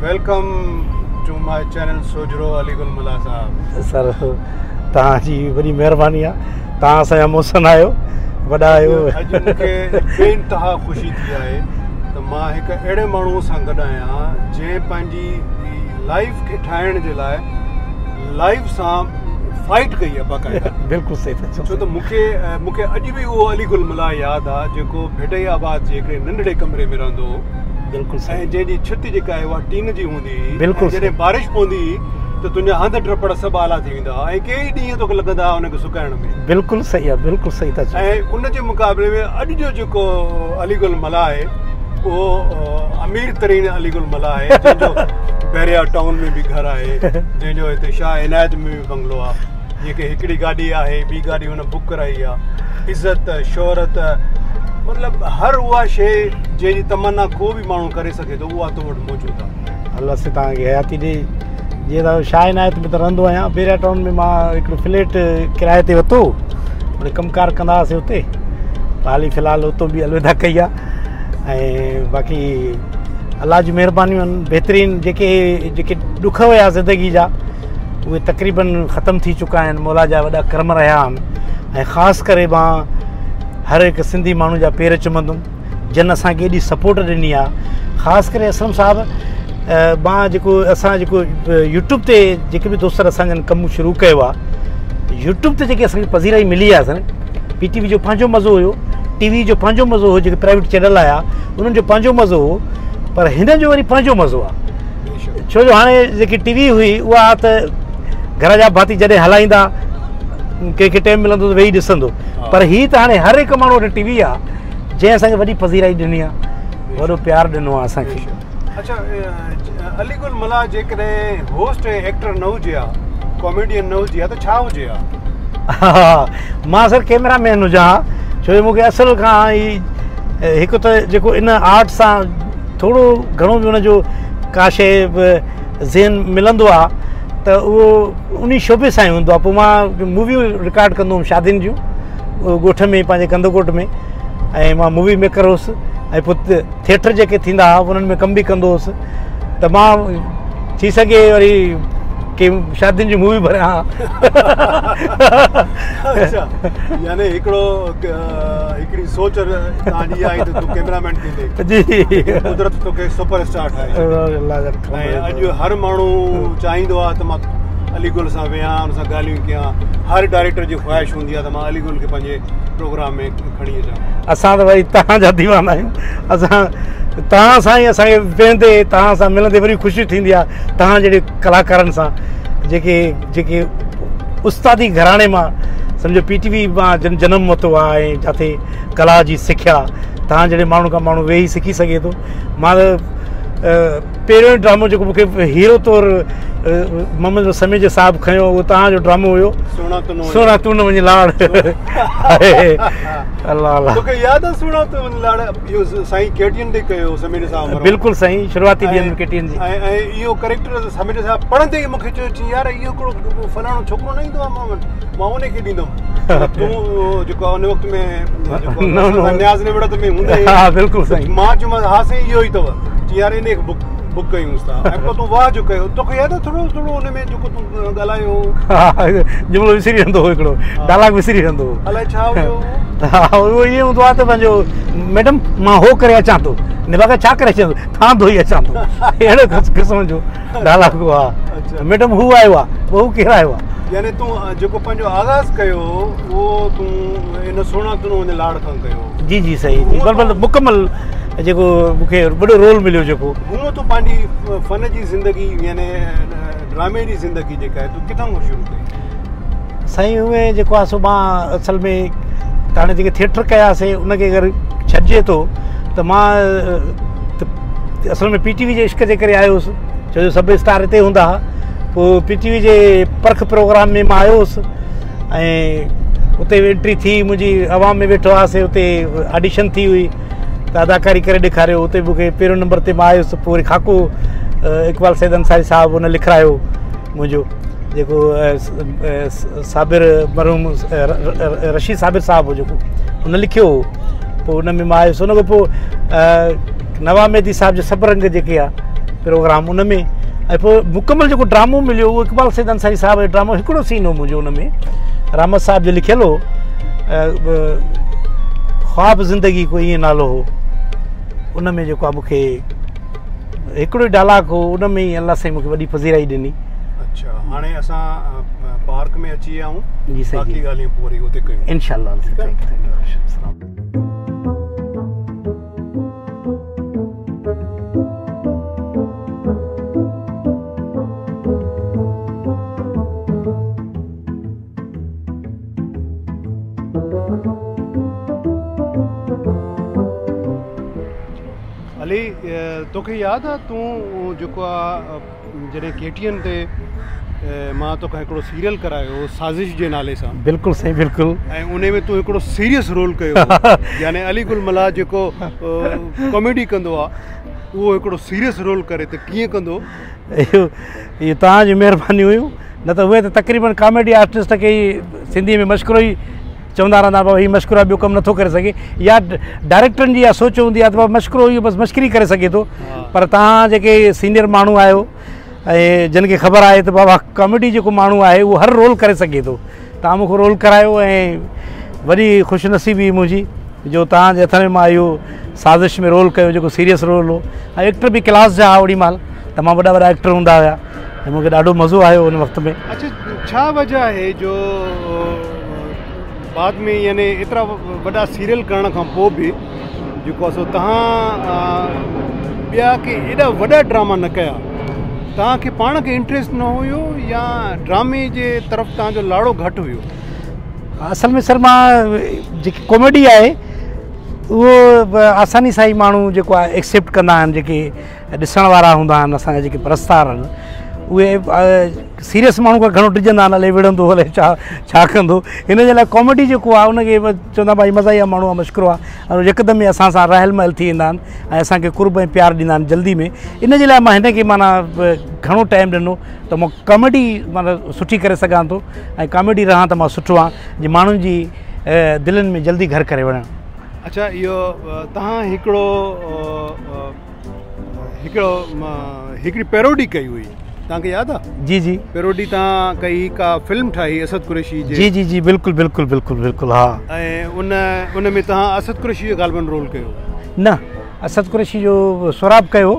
Welcome to my channel Sojhro Ali Gul Mallah صاحب. سر توهان جي وڏي مهرباني آ توهان اسان جا محسن آهيو وڏا آهيو. اڄ مون کي بي انتها خوشي ٿي آهي ته مان هڪ اهڙي ماڻهو سان گڏ آهيان جنهن پنهنجي لائيف کي ٺاهڻ جي لاء لائيف سان فائيٽ ڪئي آهي باقاعده. بلڪل صحيح ٿا چئو. ڇو ته مون کي مون کي اڄ به اهو علي گل ملاح ياد آ جيڪو ڀٽائي آباد جي هڪڙي ننڍڙي ڪمري ۾ رهندو هو. بلڪل صحيح. ۽ جنهن جي ڇت جيڪا آهي اها ٽين جي هوندي هئي. بلڪل ۽ جڏهن بارش پوندي هئي ته تنهنجا هنڌ ٽپڙ سڀ آلا ٿي ويندا هئا ۽ ڪيئي ڏينهن توکي لڳندا هئا ان کي سڪائڻ ۾. بلڪل صحيح آهي بلڪل صحيح ٿا چئو. ۽ ان جي مقابلي ۾ اڄ جو جيڪو علي گل ملاح آهي اهو امير ترين علي گل ملاح آهي جنهن جو بحريا ٽائون ۾ به گهر آهي جنهن جو هتي شاهه عنايت ۾ به بنگلو آهي. جيئن ڪي هڪڙي گاڏي آهي ٻي گاڏي هن بڪ ڪرائي آ عزت شهرت مطلب هر اها شي جنهن جي تمنا ڪو به ماڻهو ڪري سگهي ٿو اها تو وٽ موجود آ. الله سائين توهان کي حياتي ڏي. جيئن ته شاهه عنايت ۾ ته رهندو آهيان بحريا ٽائون ۾ مان هڪڙو فليٽ ڪرائي تي ورتو وري ڪم ڪار ڪندا هئاسين اتي حالي في الحال اتو به الوداع ڪئي آ ۽ باقي الله جون مهربانيون آهن بهترين جيڪي جيڪي ڏک هيا زندگي جا اهي تقريبن ختم ٿي چڪا آهن مولا جا وڏا ڪرم رهيا آهن ۽ خاص ڪري مان هر هڪ سنڌي ماڻهو جا پير چمندم جن اسانکي ايڏي سپورٽ ڏني آهي خاص ڪري اسلم صاحب مان جيڪو اسان جيڪو يوٽيوب تي جيڪي به دوستن اسان جن ڪم شروع ڪيو آهي يوٽيوب تي جيڪي اسانکي پذيرائي ملي آهي سر پي ٽي وي جو پنهنجو مزو هيو ٽي وي جو پنهنجو مزو هو جيڪي پرائيويٽ چينل آيا انهن جو پنهنجو مزو هو پر هن جو وري پنهنجو مزو آهي ڇو جو هاڻي جيڪي ٽي وي هئي اها ته گهر جا ڀاتي جڏهن هلائيندا ڪنهن کي ٽائيم ملندو ته ويهي ڏسندو پر هي ته هاڻي هر هڪ ماڻهو وٽ ٽي وي آهي جنهن اسانکي وڏي پذيرائي ڏني آهي وڏو پيار ڏنو آهي اسانکي. اڇا علي گل ملاح جيڪڏهن هوسٽ ۽ ايڪٽر نه هجي ها ڪاميڊين نه هجي ها ته ڇا هجي ها؟ مان سر ڪيمرا مين هجان ها ڇو جو مونکي اصل کان ئي هڪ ته جيڪو ان آرٽ سان ٿورو گهڻو به ان جو ڪا شيء به ذهن ملندو آهي ته اهو ان شعبي سان ئي هوندو آهي پوء مان موويون رڪارڊ ڪندو هوم شادين جون ڳوٺ ۾ پنهنجي ڪنڌڪوٽ ۾ ۽ مان مووي ميڪر هوس ۽ پوء ٿيٽر جيڪي ٿيندا هئا انهن ۾ ڪم به ڪندو هوس ته مان ٿي سگهي وري ڪي شادين جون مووي ڀريان ها. اڇا يعني هڪڙو هڪڙي سوچ توهان جي آئي ته تون ڪيمرا مين ٿيندي جي قدرت توکي سپر اسٽار ٺاهي الله جا ۽ اڄ هر ماڻهو چاهيندو آهي ته مان علي گل سان ويهان ان سان ڳالهيون ڪيان هر ڊائريڪٽر جي خواهش هوندي آهي ته مان علي گل کي پنهنجي پروگرام ۾ کڻي اچان. اسان ته وري توهان جا ديوانا آهيون اسان توهان سان ئي اسان کي ويهندي توهان سان ملندي وري خوشي ٿيندي آهي توهان جهڙي ڪلاڪارن سان جيڪي جيڪي استادي گهراڻي مان سمجهو پي ٽي وي مان جن جنم ورتو آهي ۽ جاٿي ڪلا جي سکيا توهان جهڙي ماڻهو کان ماڻهو ويهي سکي سگهي ٿو مان ته پهريون ڊرامو جيڪو مونکي هيرو طور محمد سميجو صاحب کنيو اهو توهان جو ڊرامو هيو سهڻا تون نه وڃ لاڙ. الله الله توکي ياد آ سهڻا تون وڃ لاڙ اهو سائين ڪي ٽي اين تي ڪيو سميجو صاحب مرحوم. بلڪل سائين شروعاتي ڏينهن ۾ ڪي ٽي اين جي. ۽ اهو ڪريڪٽر سميجو صاحب پڙهندي ئي مونکي چيو چي يار اهو هڪڙو فلاڻو ڇوڪرو نه ايندو آ مان وٽ مان ان کي ڏيندم تون جيڪو ان وقت ۾ جيڪو نياز نوڙت ۾ هوندي ها بلڪل سائين مان چيومانس ها سائين اهو ئي اٿو چي يار ان کي بڪ بڪ ڪيونس ٿا ۽ پوء تون واهه جو ڪيو توکي ياد آ ٿورو ٿورو ان ۾ جيڪو تون ڳالهايو هو. ها جملو وسري ويندو هو هڪڙو ڊائلاگ وسري ويندو هو. الائي ڇا هيو اهو. ها اهو ائين هوندو آهي ته پنهنجو ميڊم مان هو ڪري اچان ٿو نڀاڳا ڇا ڪري اچان ٿو ٿان ڌوئي اچان ٿو اهڙو قسم جو ڊائلاگ هو ها ميڊم هو آيو آهي هو ڪير آيو آهي. يعني تون جيڪو پنهنجو آغاز ڪيو هو اهو تون ان سهڻا تون وڃ لاڙ کان ڪيو هو. جي جي صحيح جي بلڪل مڪمل جيڪو مونکي وڏو رول مليو جيڪو. هونء تون پنهنجي فن جي زندگي يعني ڊرامي جي زندگي جيڪا آهي تو ڪٿان کان شروع ڪئي؟ سائين هونء جيڪو آهي سو مان اصل ۾ هاڻي جيڪي ٿيٽر ڪياسي ان کي اگر ڇڏجي ٿو ته مان اصل ۾ پي ٽي وي جي عشق جي ڪري آيو هوس ڇو جو سڀ اسٽار هتي هوندا هئا پوء پي ٽي وي جي پرک پروگرام ۾ مان آيو هوس ۽ اتي انٽري ٿي منهنجي عوام ۾ ويٺو هئاسي اتي آڊيشن ٿي هئي ته اداڪاري ڪري ڏيکاريو اتي مون کي پهريون نمبر تي مان آيس پوء وري خاڪو اقبال سيد انصاري صاحب ان لکرايو منهنجو جيڪو صابر مرحوم رشيد صابر صاحب هو جيڪو ان لکيو هو پوء ان ۾ مان آيس ان کان پوء نواب مهدي صاحب جو سڀ رنگ جيڪي آ پروگرام ان ۾، ۽ پوء مڪمل جيڪو ڊرامو مليو اهو اقبال سيد انصاري صاحب جو ڊرامو، هڪڙو سين هو منهنجو ان ۾، رحمت صاحب جو لکيل هو، خواب زندگي ڪو ائين نالو هو. ان ۾ جيڪو آهي مون کي هڪڙو ئي ڊائلاگ هو، ان ۾ ئي الله سائين مون کي وڏي پذيرائي ڏني. اڇا هاڻي اسان پارڪ ۾ اچي ويا آهيون. جي سائين، باقي ڳالهيون پوء وري اتي ڪيون انشاء الله. Thank you. Ali توکي ياد آ تون جيڪو آ جڏهن ڪي ٽي اين تي مان توکان هڪڙو سيريل ڪرايو هو سازش جي نالي سان. بلڪل سائين بلڪل. ۽ انهي ۾ تون هڪڙو سيريس رول ڪيو هو، يعني علي گل ملاح جيڪو ڪاميڊي ڪندو آ اهو هڪڙو سيريس رول ڪري ته ڪيئن ڪندو. اهو اهو توهان جون مهربانيون هيون، نه ته اهي ته تقريبن ڪاميڊي آرٽسٽ کي ئي سنڌي ۾ مشڪرو ئي چوندا رهندا بابا هي مشڪرو آهي ٻيو ڪم نٿو ڪري سگهي، يا ڊائريڪٽرن جي اها سوچ هوندي آهي ته بابا مشڪرو اهو بس مشڪري ڪري سگهي ٿو. پر توهان جيڪي سينيئر ماڻهو آهيو ۽ جن کي خبر آهي ته بابا ڪاميڊي جيڪو ماڻهو آهي اهو هر رول ڪري سگهي ٿو، توهان مون کي رول ڪرايو ۽ وڏي خوش نصيبي منهنجي جو توهان جي هٿ ۾ مان اهو سازش ۾ رول ڪيو جيڪو سيريس رول هو. ۽ ايڪٽر به ڪلاس جا هئا اوڏي مهل، تمام وڏا وڏا ايڪٽر هوندا هيا ۽ مون کي ڏاڍو مزو آيو ان وقت ۾. اڇا ڇا وجه آهي جو بعد ۾ يعني ايترا وڏا سيريل ڪرڻ کان پوء به جيڪو آهي سو توهان ٻيا ڪي ايڏا وڏا ڊراما نه ڪيا؟ توهان کي پاڻ کي انٽريسٽ نه هيو يا ڊرامي جي طرف توهان جو لاڙو گهٽ هيو؟ اصل ۾ سر مان جيڪي ڪاميڊي آهي اهو آساني سان ئي ماڻهو جيڪو آهي ايڪسيپٽ ڪندا آهن، جيڪي ڏسڻ وارا هوندا آهن اسان جا جيڪي پرستار آهن اهي سيريس ماڻهو کان گهڻو ڊڄندا آهن، الائي وڙهندو الائي ڇا ڇا ڪندو. هن جي لاء ڪاميڊي جيڪو آهي ان کي چوندا ڀائي مزاحيه ماڻهو آهي، مشڪرو آهي، ۽ يڪدم ئي اسان سان رهل مهل ٿي ويندا آهن ۽ اسان کي قرب ۽ پيار ڏيندا آهن جلدي ۾. ان جي لاء مان هن کي معنيٰ گهڻو ٽائيم ڏنو ته مان ڪاميڊي معنيٰ سٺي ڪري سگهان ٿو ۽ ڪاميڊي رهان ته مان سٺو آهيان جي ماڻهن جي دلين ۾ جلدي گهر ڪري وڃان. اڇا اهو تهان هڪڙو هڪڙو هڪڙي پيروڊي ڪئي هئي توهان کي ياد آ؟ جي جي. پيروڊي توهان ڪئي ڪا فلم ٺاهي اسد قريشي جي. جي جي جي بلڪل بلڪل بلڪل بلڪل ها. ۽ ان ان ۾ توهان اسد قريشي جو غالبن رول ڪيو. نه اسد قريشي جو سهراب ڪيو.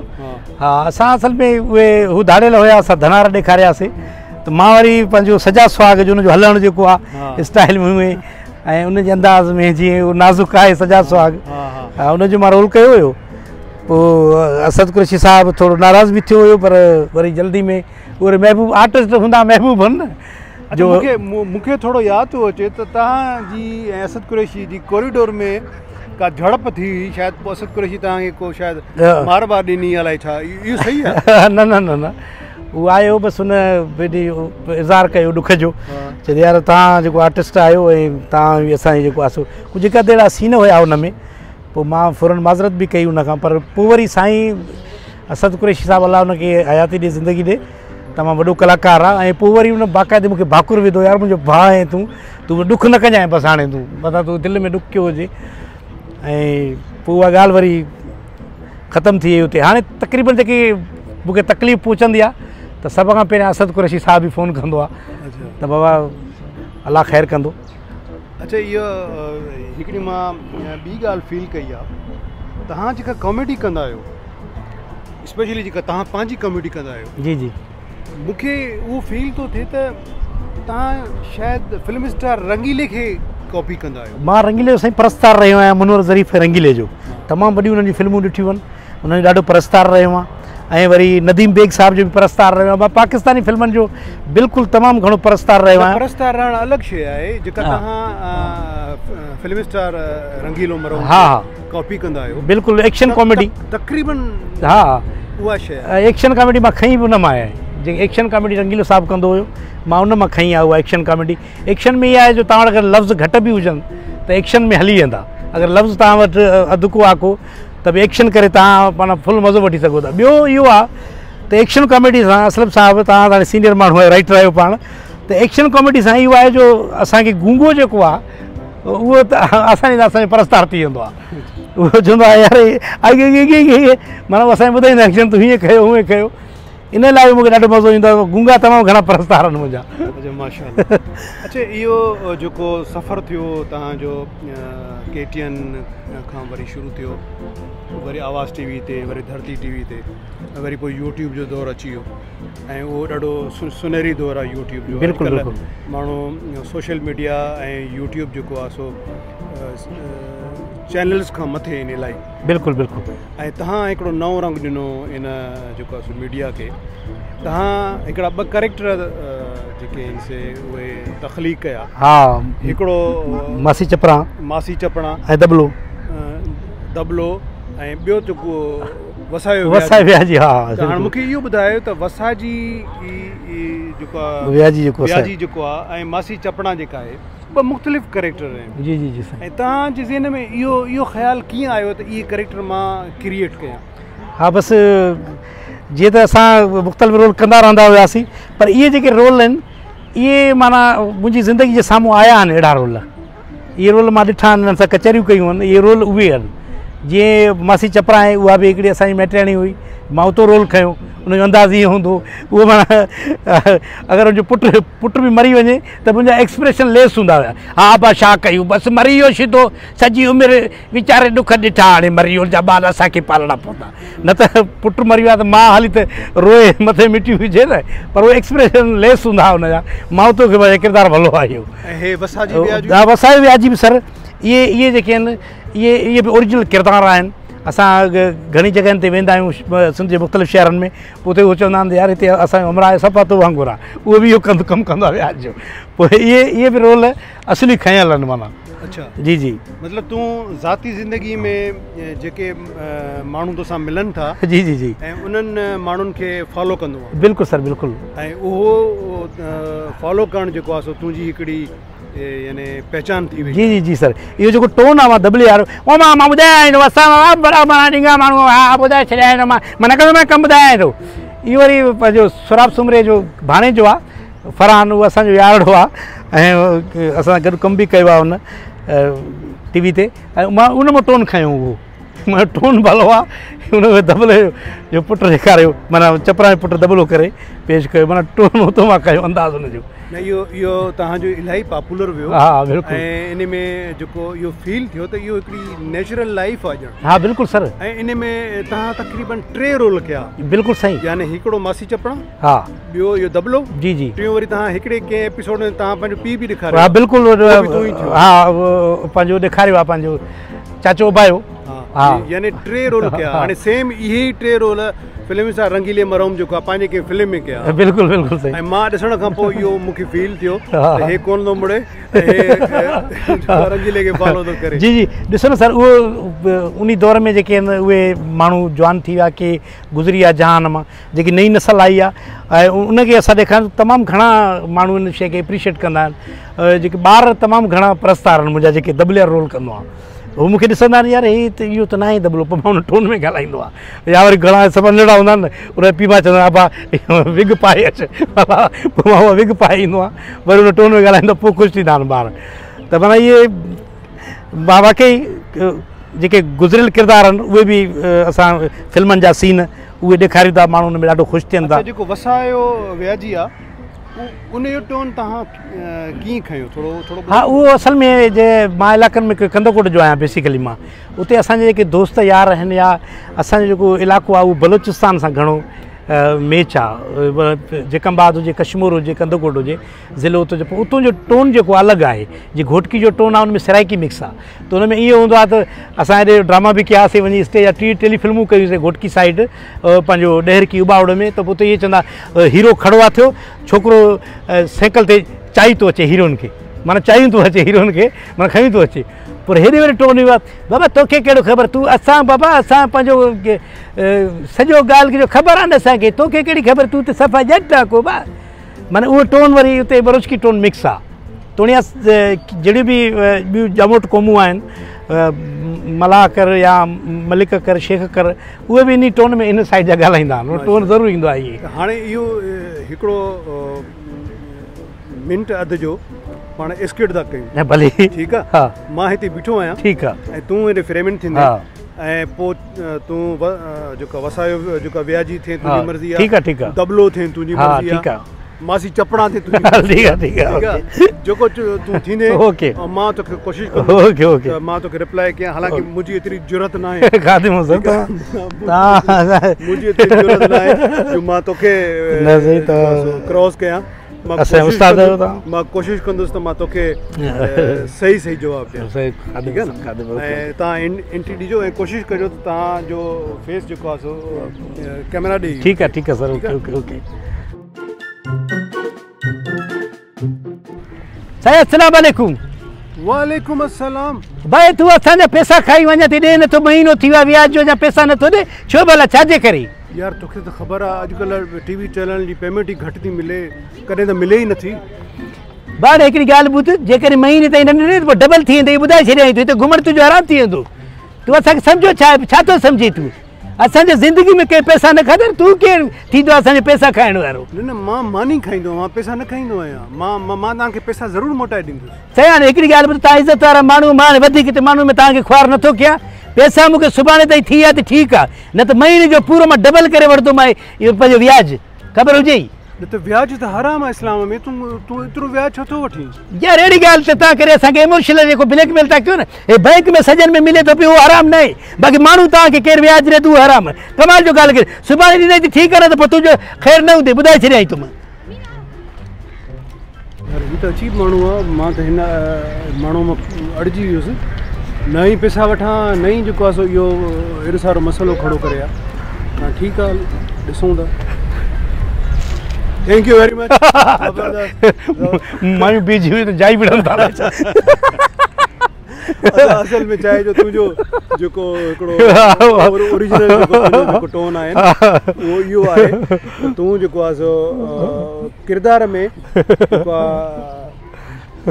ها اسان اصل ۾ اهي هو ڌاڙيل هيا، اسان ڌنار ڏيکارياسي ته مان وري پنهنجو سجاد سهاڳ جو ان جو هلڻ جيڪو آ اسٽائل ۾ اهي ۽ ان جي انداز ۾ جيئن هو نازڪ آهي سجاد سهاڳ، ها ان جو مان رول ڪيو هيو. پوء اسد قريشي صاحب ٿورو ناراض به ٿيو هيو، پر وري جلدي ۾ اهي محبوب آرٽسٽ هوندا محبوب هن نه جو مونکي ٿورو ياد ٿو اچي ته توهان جي ۽ اسد قريشي جي ڪوريڊور ۾ ڪا جهڙپ ٿي هئي شايد، پوء اسد قريشي توهان کي ڪو شايد مار بار ڏني الائي ڇا، اهو صحيح آهي؟ نه نه نه نه هو آيو بس هن اظهار ڪيو ڏک جو، چي يار توهان جيڪو آرٽسٽ آهيو ۽ توهان به اسان جي جيڪو آهي سو ڪجهه هڪ اڌ اهڙا سين هيا ان ۾، پوء مان فورن معذرت به ڪئي ان کان. پر پوء وري سائين اسد قريشي صاحب الله ان کي حياتي ڏي زندگي ڏي، تمام وڏو ڪلاڪار آهي، ۽ پوء وري ان باقاعدي مون کي ڀاڪر وڌو، يار منهنجو ڀاء آهين تون، تون ڏک نه ڪجانء بس هاڻي تون متان تو دل ۾ ڏک ڪيو هجي. ۽ پوء اها ڳالهه وري ختم ٿي وئي اتي. هاڻي تقريبن جيڪي مون کي تڪليف پهچندي آهي ته سڀ کان پهريان اسد قريشي صاحب ئي فون ڪندو آهي ته بابا الله خير ڪندو. اڇا اهو هڪڙي مان ٻي ڳالهه فيل ڪئي آهي، توهان جيڪا ڪاميڊي ڪندا آهيو اسپيشلي جيڪا توهان پنهنجي ڪاميڊي ڪندا آهيو، جي جي، مون کي اهو فيل ٿو ٿئي ته توهان شايد فلم اسٽار رنگيلي کي ڪاپي ڪندا آهيو. مان رنگيلي جو سائين پرستار رهيو آهيان، منور ظريف ۽ رنگيلي جو تمام وڏيون انهن جون فلمون ڏٺيون آهن، انهن جو ڏاڍو پرستار رهيو آهيان. ۽ وري نديم بيگ صاحب جو به پرستار رهيو آهيان. مان پاڪستاني فلمن جو بلڪل تمام گهڻو پرستار رهيو آهيان. پرستار رهڻ الڳ شيء آهي، جيڪا توهان فلم اسٽار رنگيلو مرحوم کي ڪاپي ڪندا آهيو. بلڪل ايڪشن ڪاميڊي تقريبن ها اها شيء آهي. ايڪشن ڪاميڊي مان کنئي به ان مان آهي، جيڪي ايڪشن ڪاميڊي رنگيلو صاحب ڪندو هيو مان ان مان کنئي آهي اها ايڪشن ڪاميڊي. ايڪشن ۾ اها آهي جو توهان وٽ اگر لفظ گهٽ به هجن ته ايڪشن ۾ هلي ويندا، اگر لفظ توهان وٽ اڌ ڪو آڪو ته به ايڪشن ڪري توهان معنيٰ فل مزو وٺي سگهو ٿا. ٻيو اهو آهي ته ايڪشن ڪاميڊي سان اسلم صاحب توهان ته هاڻي سينيئر ماڻهو آهيو، رائيٽر آهيو پاڻ، ته ايڪشن ڪاميڊي سان اهو آهي جو اسان کي گونگو جيڪو آهي اهو ته آساني سان اسان جو پرستار ٿي ويندو آهي. اهو چوندو آهي يار اڳي معنيٰ اسان کي ٻڌائيندا آهن تون هيئن ڪيو هونئن ڪيو. ان لاءِ مون کي ڏاڍو مزو ايندو آهي. گونگا تمام گهڻا پرستار آهن منهنجا. اڇا ماشاءالله. اڇا اهو جيڪو سفر ٿيو توهان جو ڪي ٽي اين کان وري شروع ٿيو، وري آواز ٽي وي تي، وري ڌرتي ٽي وي تي، وري پوءِ يوٽيوب جو دور اچي ويو ۽ اهو ڏاڍو سنهري دور آهي يوٽيوب جو. بلڪل بلڪل. ماڻهو سوشل ميڊيا ۽ يوٽيوب جيڪو آهي سو چينلز کان مٿي ان لاءِ. بلڪل بلڪل. ۽ توهان هڪڙو نئون رنگ ڏنو ان جيڪو آهي سو ميڊيا کي. توهان هڪڙا ٻه ڪريڪٽر جيڪي آهن سي اهي تخليق ڪيا. ها، هڪڙو ماسي چپڙا، ماسي چپڙا ۽ دبلو، دبلو، ۽ ٻيو جيڪو وسايو وسايو وياجي. ها، هاڻي مون کي اهو ٻڌايو ته وساجي جيڪو آهي وياجي جيڪو وياجي جيڪو آهي ۽ ماسي چپڙا جيڪا آهي، ٻه مختلف ڪريڪٽر آهن. جي جي جي. ۽ توهان جي ذهن ۾ اهو اهو خيال ڪيئن آيو ته اهي ڪريڪٽر مان ڪريئيٽ ڪيان؟ ها، بس جيئن ته اسان مختلف رول ڪندا رهندا هئاسين، پر اهي جيڪي رول آهن اهي معنيٰ منهنجي زندگي جي سامهون آيا آهن. اهڙا رول، اهي رول مان ڏٺا آهن، انهن سان ڪچهريون ڪيون آهن. اهي رول اهي آهن. جيئن ماسي چپڙا آهي، اها به هڪڙي اسان جي مائٽياڻي هئي، مان اتو رول کنيو. ان جو انداز ائين هوندو اهو معنيٰ اگر ان جو پٽ پٽ به مري وڃي ته منهنجا ايڪسپريشن ليس هوندا هئا. ها ابا، ڇا ڪيون، بس مري ويو سڌو، سڄي عمر ويچاري ڏک ڏٺا، هاڻي مري ويو، هن جا ٻار اسان کي پالڻا پوندا. نه ته پٽ مري ويو آهي ته مان هلي ته روئي مٿي مٽيون وجهي نه، پر اهي ايڪسپريشن ليس هوندا هئا هن جا. مان اتو کي ڪردار ڀلو آهي اهو. وسايو وياجي به سر، اهي اهي جيڪي آهن اهي اهي به اوريجنل ڪردار آهن. اسان گهڻي جڳهين تي ويندا آهيون سنڌ جي مختلف شهرن ۾، پوءِ اتي اهو چوندا آهن يار هتي اسان جو همراهه صفا تو وانگر آهي، اهو به اهو ڪندو ڪم ڪندو آهي وياج جو. پوءِ اهي اهي به رول اصلي کنيل آهن معنيٰ. اڇا جي جي. مطلب تون ذاتي زندگي ۾ جيڪي ماڻهو توسان ملن ٿا، جي جي جي، ۽ انهن ماڻهن کي فالو ڪندو آهي؟ بلڪل سر، بلڪل. ۽ اهو فالو ڪرڻ جيڪو آهي سو تنهنجي هڪڙي يعني پهچان ٿي وئي. جي جي جي سر. اهو جيڪو ٽون آهي مان دبلي وارو، او مان مان ٻڌايان ٿو، اسان وڏا معنيٰ ڏنگا ماڻهو، ها ٻڌائي ڇڏيان ٿو مان، معنيٰ ڪندو مان ڪم ٻڌايان ٿو. اهو وري پنهنجو سهراب سومري جو ڀاڻيجو آهي فرحان، اهو اسان جو يارڙو آهي ۽ اسان گڏ ڪم به ڪيو آهي هن ٽي وي تي، ۽ مان ان مان ٽون کنيو. اهو مان ٽون ڀلو آهي، هن ۾ دبلي جو پٽ ڏيکاريو، معنيٰ چپڙا جو پٽ دبلو ڪري پيش ڪيو، معنيٰ ٽون اتو مان ڪيو انداز هن جو. نه، اهو اهو توهان جو الاهي پاپولر ويو. ها بلڪل. ۽ ان ۾ جيڪو اهو فيل ٿيو ته اهو هڪڙي نيچرل لائيف آهي ڄڻ. ها بلڪل سر. ۽ ان ۾ توهان تقريبن 3 رول ڪيا. بلڪل صحيح. يعني هڪڙو ماسي چپڙا، ها، ٻيو اهو دبلو، جي جي، ٽيون وري توهان هڪڙي ڪنهن ايپيسوڊ ۾ توهان پنهنجو پيءُ به ڏيکاريو. ها بلڪل، ها پنهنجو ڏيکاريو آهي پنهنجو چاچو اڀايو. ها، يعني 3 رول ڪيا. هاڻي سيم اهي ئي 3 رول فلم سان رنگيلي مرحوم جيڪو آهي پنهنجي ڪنهن فلم ۾ ڪيا. بلڪل بلڪل صحيح. ۽ مان ڏسڻ کان پوءِ اهو مون کي فيل ٿيو ته هي ڪونه ٿو مڙي، هي رنگيلي کي فالو ٿو ڪري. جي جي. ڏسو نه سر، اهو ان دور ۾ جيڪي آهن اهي ماڻهو جوان ٿي ويا، ڪي گذري ويا جهان مان، جيڪي نئين نسل آئي آهي ۽ ان کي اسان ڏيکاريون. تمام گهڻا ماڻهو ان شيءِ کي ايپريشيئيٽ ڪندا آهن. جيڪي ٻار تمام گهڻا پرستار آهن منهنجا، جيڪي دبلي وارو رول ڪندو آهي، هو مون کي ڏسندا آهن يار هي ته اهو ته نه آهي دبلو، پوءِ مان هن ٽون ۾ ڳالهائيندو آهيان. يا وري گهڻا سڀ ننڍڙا هوندا آهن نه، ان جا پيءُ ماءُ چوندا آهن ابا وگ پائي اچ، پوءِ مان اها وگ پائي ايندو آهيان، وري هن ٽون ۾ ڳالهائيندو، پوءِ خوش ٿيندا آهن ٻار. ته معنيٰ اهي مان واقعي جيڪي گذريل ڪردار آهن اهي به اسان فلمن جا سين اهي ڏيکاريون ٿا، ماڻهو هن ۾ ڏاڍو خوش ٿين ٿا. جيڪو وسايو وياجي آهي ان جو ٽون توهان ڪيئن کنيو؟ ٿورو ٿورو. ها، اهو اصل ۾ جي مان علائقن ۾ ڪنڌڪوٽ جو آهيان بيسڪلي، مان اتي اسان جا جيڪي دوست يار آهن يا اسان جو جيڪو علائقو آهي اهو بلوچستان سان گهڻو ميچ آهي. جيڪمباد هجي، ڪشمور هجي، ڪنڌڪوٽ هجي ضلعو اتو جو، پوءِ اتان جو ٽون جيڪو الڳ آهي. جيئن گهوٽڪي جو ٽون آهي ان ۾ سرائڪي مڪس آهي، ته هن ۾ ائين هوندو آهي ته اسان هيڏي ڊراما به ڪياسين وڃي اسٽيج جا، 30 ٽيلي فلمون ڪيونسين گهوٽڪي سائيڊ پنهنجو ڏهرڪي اٻاوڙ ۾، ته پوءِ اتي ائين چوندا هيرو کڙو آهي ٿيو، ڇوڪرو سائيڪل تي چائي ٿو اچي هيروئن کي، معنيٰ چايون ٿو اچي هيروئن کي، معنيٰ کڻي ٿو اچي. پر هيڏي وري ٽون ايندو آهي، بابا توکي ڪهڙو خبر، تون اسان بابا اسان پنهنجو سڄو ڳالهه جو خبر آهي نه اسان کي، توکي ڪهڙي خبر، تون ته صفا ڄٽ آهي ڪو با. معنيٰ اهو ٽون وري اتي بلوچڪي ٽون مڪس آهي. توڻي جهڙيون به ٻيون ڄموٽ قومون آهن، ملاح ڪر يا ملڪ ڪر، شيخ ڪر، اهي به ان ٽون ۾ ان سائيڊ جا ڳالهائيندا آهن، اهو ٽون ضرور ايندو آهي. هاڻي اهو هڪڙو منٽ اڌ جو پاڻ اسڪٽ ٿا ڪيون. ڀلي. ٺيڪ آ. ها. مان هتي بيٺو آهيان. ٺيڪ آ. ۽ تون هيڏي فريمن ٿيندين. ها. ۽ پوء تون جيڪا وسايو جيڪا وياجي ٿئين تنهنجي مرضي آ. ٺيڪ آ ٺيڪ آ. دبلو ٿئين تنهنجي مرضي آ. ٺيڪ آ. ماسي چپڙا ٿئين تنهنجي. ٺيڪ آ ٺيڪ آ. ٺيڪ آ. جيڪو تون ٿيندين. اوڪي. ۽ مان توکي ڪوشش ڪندس. Okay okay. ته مان توکي رپلائي ڪيان حالانڪه منهنجي ايتري جرئت ناهي. خادم حسين تان منهنجي ايتري جرئت ناهي جو مان توکي نه سائين ته ڪراس ڪيان. اسان استاد آهيو توهان. مان ڪوشش ڪندس ته مان توکي صحيح صحيح جواب ڏيان. ٺيڪ آهي نه. ۽ توهان انٽري ڏجو ۽ ڪوشش ڪجو ته توهان جو فيس جيڪو آهي سو ڪئميرا ڏي. ٺيڪ آهي ٺيڪ آهي سر. Okay okay okay. سائين السلام عليڪم. وعليڪم السلام. ڀائي تون اسان جا پئسا کائي وڃين ٿي ڏي نٿو مهينو ٿي ويو آهي وياج جو اڃا پئسا نٿو ڏي ڇو ڀلا ڇا جي ڪري؟ يار توکي ته خبر آ اڄڪلهه ٽي وي چينل جي پيمينٽ ئي گهٽ ٿي ملي ڪڏهن ته ملي ئي نٿي. ڀاء هڪڙي ڳالهه ٻڌ جيڪڏهن مهيني تائين نه ڏني ته پوء ڊبل ٿي ويندي ٻڌائي ڇڏيائين ٿو هتي گهمڻ تنهنجو حرام ٿي ويندو تون اسان کي سمجهو ڇا ڇا ٿو سمجهين تون اسان جي زندگي ۾ ڪنهن پئسا نه کاڌا آهن تون ڪير ٿيندو اسان جا پئسا کائڻ وارو. نه نه مان ماني کائيندو آهيان پئسا نه کائيندو آهيان مان مان توهان کي پئسا ضرور موٽائي ڏيندس. سائين هاڻي هڪڙي ڳالهه ٻڌ توهان عزت وارا ماڻهو مان هاڻي وڌيڪ هتي ماڻهن ۾ توهان کي خوار نٿو ڪيان پئسا مون کي سڀاڻي تائين ٿي ويا ته ٺيڪ آهي نه ته مهيني جو پورو مان ڊبل ڪري وٺندومانء اهو پنهنجو وياج خبر هجئي. نه ته وياج ته حرام آهي اسلام ۾ تون تون ايترو وياج ڇو ٿو وٺين. يار اهڙي ڳالهه ته توهان ڪري اسان کي ايموشنل جيڪو بليڪ ميل ٿا ڪيو نه هي بئنڪ ۾ سڄن ۾ ملي ٿو پيو اهو حرام ناهي باقي ماڻهو توهان کي ڪير وياج ڏي ٿو اهو حرام آهي ڪمال جو ڳالهه ڪري سڀاڻي ڏيندين ته ٺيڪ آهي نه ته پوء تنهنجو خير نه هوندي ٻڌائي ڇڏيائين تو مان. يار هي ته عجيب ماڻهو آ مان ته هن ماڻهو مان اڙجي ويس نه ئي پئسا وٺان نه ئي جيڪو آ سو اهو ايڏو سارو مسئلو کڙو ڪري ها ٺيڪ آ ڏسون ٿا thank you very much مايون بيجي هئي ته جائي وڙهن ٿا اصل ۾ ڇا آهي جو تنهنجو جيڪو هڪڙو اوريجنل جيڪو ٽون آهي نه اهو اهو آهي ته تون جيڪو آهي سو ڪردار ۾ جيڪو آهي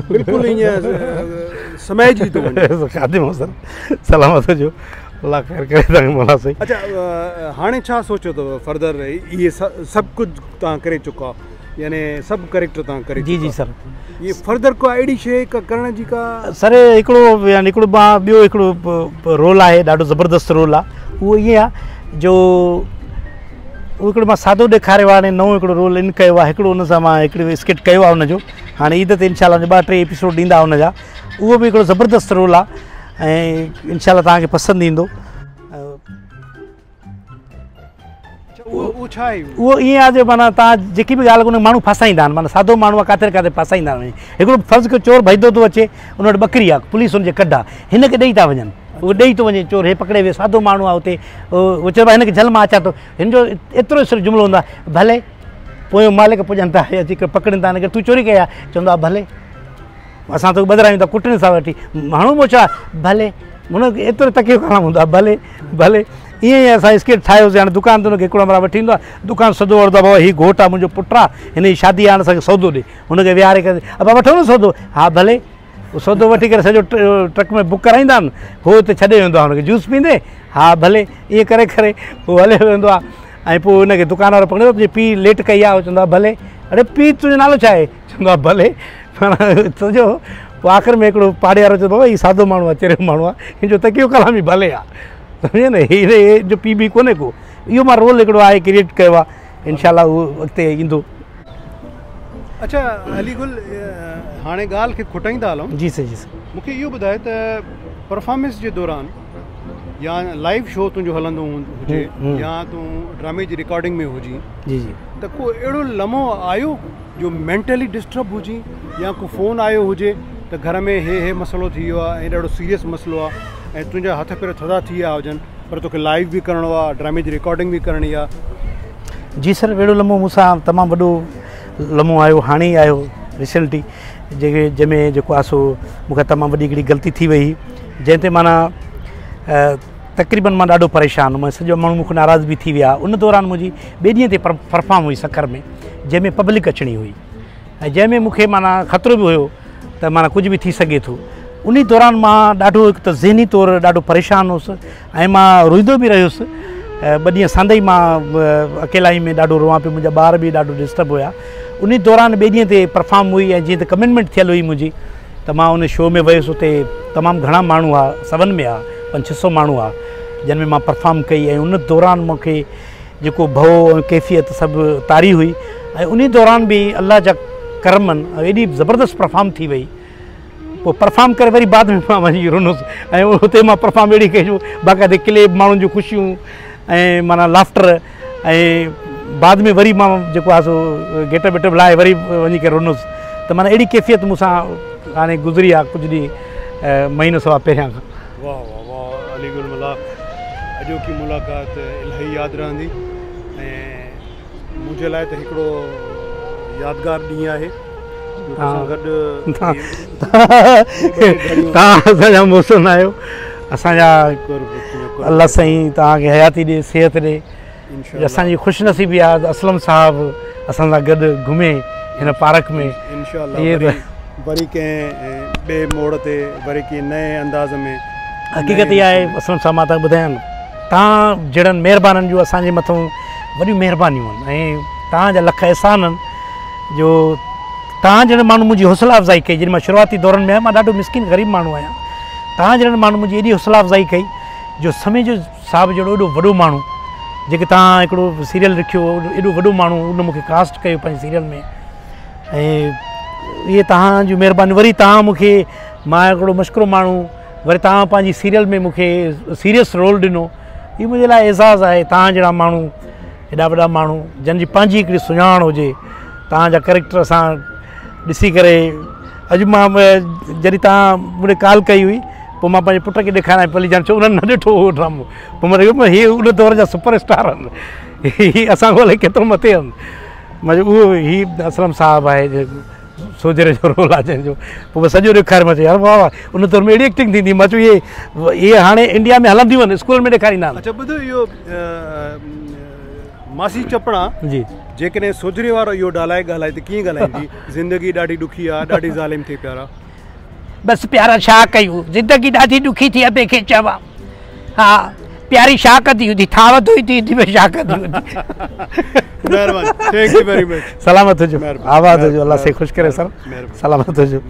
بلڪل ائين سمائجي ٿو وڃي. خادم حسن سلامت هجو الله خير ڪري توهان کي مولا سائين. اڇا هاڻي ڇا سوچيو اٿو فردر اهي سڀ ڪجهه توهان ڪري چڪا يعني سڀ ڪريڪٽر توهان ڪري جي جي سر هي فردر ڪا اهڙي شيء ڪا ڪرڻ جي ڪا. سر هڪڙو يعني هڪڙو مان ٻيو هڪڙو رول آهي ڏاڍو زبردست رول آهي اهو ائين آهي جو اهو هڪڙو مان سادو ڏيکاريو آهي هاڻي نئون هڪڙو رول ان ڪيو آهي هڪڙو ان سان مان هڪڙو اسڪٽ ڪيو آهي ان جو هاڻي عيد تي انشاء الله ٻه ٽي ايپيسوڊ ڏيندا ان جا اهو به هڪڙو زبردست رول آهي ۽ انشاء الله توهان کي پسند ايندو. اهو ڇا آهي؟ اهو ائين آهي جو معنيٰ توهان جيڪي به ڳالهه ڪندو ماڻهو ڦاسائيندا آهن معنيٰ سادو ماڻهو آهي ڪاٿي نه ڪاٿي ڦاسائيندا آهن هڪڙو فرض ڪيو چور ڀڄندو ٿو اچي ان وٽ ٻڪري آهي پوليس ان جي ڪڍ آهي هن کي ڏئي ٿا وڃن اهو ڏئي ٿو وڃي چور هي پڪڙي ويو سادو ماڻهو آهي اتي اهو چئبو آهي هن کي جهل مان اچان ٿو هن جو ايترو صرف جملو هوندو آهي ڀلي پويون مالڪ پڄن ٿا اچي پڪڙين ٿا هن کي تون چوري ڪئي آهي چوندو آهي ڀلي اسان توکي ٻڌرايون ٿا ڪٽڻ سان وٺي ماڻهو مون چيو ڀلي هن کي ايترو تڪيو ڪرڻو هوندو آهي ڀلي ڀلي ائين ئي اسان اسڪرپٽ ٺاهيوسي هاڻي دڪان تي هن کي هڪڙو همراهه وٺي ايندو آهي دڪان سڌو وٺندو آهي بابا هي گهوٽ آهي منهنجو پٽ آهي هن جي شادي آهي هاڻي اسان کي سودو ڏي هن کي ويهاري ڪري ابا وٺو نه سودو ها ڀلي سودو وٺي ڪري سڄو ٽرڪ ۾ بڪ ڪرائيندا آهن هو اتي ڇڏي ويندو آهي هن کي جوس پيندي ها ڀلي ائين ڪري ڪري هو هليو ويندو آهي ۽ پوء هن کي دڪان وارو پڪڙيندو تنهنجي پيء ليٽ ڪئي آهي هو چوندو آهي ڀلي اڙي پيء تنهنجو نالو ڇا آهي چوندو آهي ڀلي سمجهو پوء آخر ۾ هڪڙو پاڙي وارو چوندو بابا هي سادو ماڻهو آهي چريو ماڻهو آهي هن جو تڪيو ڪلام ئي ڀلي آهي سمجهيو نه هي جو پيء بي ڪونهي ڪو اهو مان رول هڪڙو آهي ڪريئيٽ ڪيو آهي انشاء الله اهو اڳتي ايندو. اڇا علي گل هاڻي ڳالهه کي کٽائيندا هلون. جي سائين جي سائين. مون کي اهو ٻڌاء ته پرفارمنس جي دوران يا لائيو شو تنهنجو هلندو هجي يا تون ڊرامي جي رڪارڊنگ ۾ هجين جي جي ته ڪو اهڙو لمحو آيو جو مينٽلي ڊسٽرب هجين يا ڪو فون آيو هجي ته گهر ۾ هي هي مسئلو ٿي ويو آهي ۽ ڏاڍو سيريس مسئلو آهي ۽ تنهنجا هٿ پير ٿڌا ٿي ويا هجن پر توکي لائيو به ڪرڻو آهي ڊرامي جي رڪارڊنگ به ڪرڻي آهي. جي سر اهڙو لمحو مون سان تمام وڏو لمحو آيو هاڻي ئي آيو ريسينٽلي جيڪي جنهن ۾ جيڪو آهي سو مون کان تمام وڏي هڪڙي غلطي ٿي وئي جنهن تي معنيٰ تقريبن مان ڏاڍو پريشان هئم سڄو ماڻهو مون کان ناراض به ٿي ويا ان دوران منهنجي ٻئي ڏينهن تي پرفارم هئي سکر ۾ جنهن ۾ پبلڪ اچڻي هئي ۽ جنهن ۾ مون کي معنيٰ خطرو به هيو ته معنيٰ ڪجهه به ٿي سگهي ٿو انهي دوران مان ڏاڍو هڪ ته ذهني طور ڏاڍو پريشان هوس ۽ مان روئيندو به رهيس ٻه ڏينهن ساندهه ئي مان اڪيلائي ۾ ڏاڍو روئان پيو منهنجا ٻار به ڏاڍو ڊسٽرب هيا ان دوران ٻئي ڏينهن تي پرفارم هئي ۽ جيئن ته ڪمٽمينٽ ٿيل هئي منهنجي ته مان ان شو ۾ ويس. اتي تمام گهڻا ماڻهو هئا، سون ۾ هئا، پنج ڇهه سو ماڻهو هئا، جن ۾ مان پرفارم ڪئي ۽ ان دوران مون کي جيڪو ڀؤ ۽ ڪيفيت سڀ طاري هئي ۽ ان دوران به الله جا ڪرم آهن، ايڏي زبردست پرفارم ٿي وئي. پوء پرفارم ڪري وري بعد ۾ مان وڃي رنس ۽ اتي مان پرفارم اهڙي ڪئي جو باقاعدي ڪليپ، ماڻهن جون خوشيون ۽ معنيٰ لافٽر، ۽ بعد ۾ وري مان جيڪو آهي سو گيٽ اپ ويٽ اپ لاهي وري وڃي ڪري رنس ته معنيٰ اهڙي ڪيفيت مون سان هاڻي گذري آهي ڪجهه ڏينهن، مهينو سوا پهريان کان. واه واه واه علي گل ملاح، اڄوڪي ملاقات الاهي ياد رهندي ۽ منهنجي لاء ته هڪڙو يادگار ڏينهن آهي جو توسان گڏ. توهان اسان جا محسن آهيو اسان جا، الله سائين توهان کي حياتي ڏي، صحت ڏي. اسان جي خوش نصيبي آهي ته اسلم صاحب اسان سان گڏ گهمي هن پارڪ ۾. انشاء الله وري ڪنهن ٻئي موڙ تي، وري ڪنهن نئين انداز ۾. حقيقت اها آهي اسلم صاحب، مان توهان کي ٻڌايان، توهان جهڙن مهربانن جون اسان جي مٿون وڏيون مهربانيون آهن ۽ توهان جا لک احسان آهن جو توهان جهڙن ماڻهن منهنجي حوصله افزائي ڪئي. جڏهن مان شروعاتي دورن ۾ آيم، مان ڏاڍو مسڪين غريب ماڻهو آهيان، توهان جهڙن ماڻهن منهنجي ايڏي حوصله افزائي ڪئي جو سميجو صاحب جهڙو ايڏو وڏو ماڻهو، جيڪي توهان هڪڙو سيريل رکيو، ايڏو وڏو ماڻهو، ان مون کي ڪاسٽ ڪيو پنهنجي سيريل ۾ ۽ اهي توهان جون مهربانيون. وري توهان مون کي، مان هڪڙو مشڪرو ماڻهو، وري توهان پنهنجي سيريل ۾ مون کي سيريس رول ڏنو، اهو منهنجي لاء اعزاز آهي. توهان جهڙا ماڻهو، ايڏا وڏا ماڻهو، جن جي پنهنجي هڪڙي سڃاڻ هجي، توهان جا ڪريڪٽر اسان ڏسي ڪري، اڄ مان جڏهن توهان مون ڏي ڪال ڪئي هئي، پوء مان پنهنجي پٽ کي ڏيکاريان، پلي جان، ڇو انهن نه ڏٺو اهو ڊرامو؟ پوء مان چيو هي ان دور جا سپر اسٽار آهن، هي اسان کان الائي ڪيترو مٿي آهن. مان چيو اهو هي اسلم صاحب آهي، سوجهري جو رول آهي جنهن جو. پوء مان سڄو ڏيکاريو، مان چيو يار واهه واهه، ان دور ۾ اهڙي ايڪٽنگ ٿيندي. مان چيو اهي اهي هاڻي انڊيا ۾ هلنديون آهن، اسڪولن ۾ ڏيکاريندا آهن. اڇا ٻڌو، اهو ماسي چپڙا جي جيڪڏهن سوجهري وارو اهو ڊائلاگ ڳالهائي ته ڪيئن ڳالهائيندي؟ زندگي ڏاڍي ڏکي آهي، ڏاڍي ظالم ٿي پيارا. بس پيارا ڇا ڪيون، زندگي ڏاڍي ڏکي ٿي. ابي کي چوان ها پياري ڇا ڪندي هوندي؟ ٿانو ڌوئيندي هوندي، ٻيو ڇا ڪندي هوندي؟ مهرباني، thank you very much. سلامت هجو، آباد هجو، الله سائين خوش ڪري سر، سلامت هجو.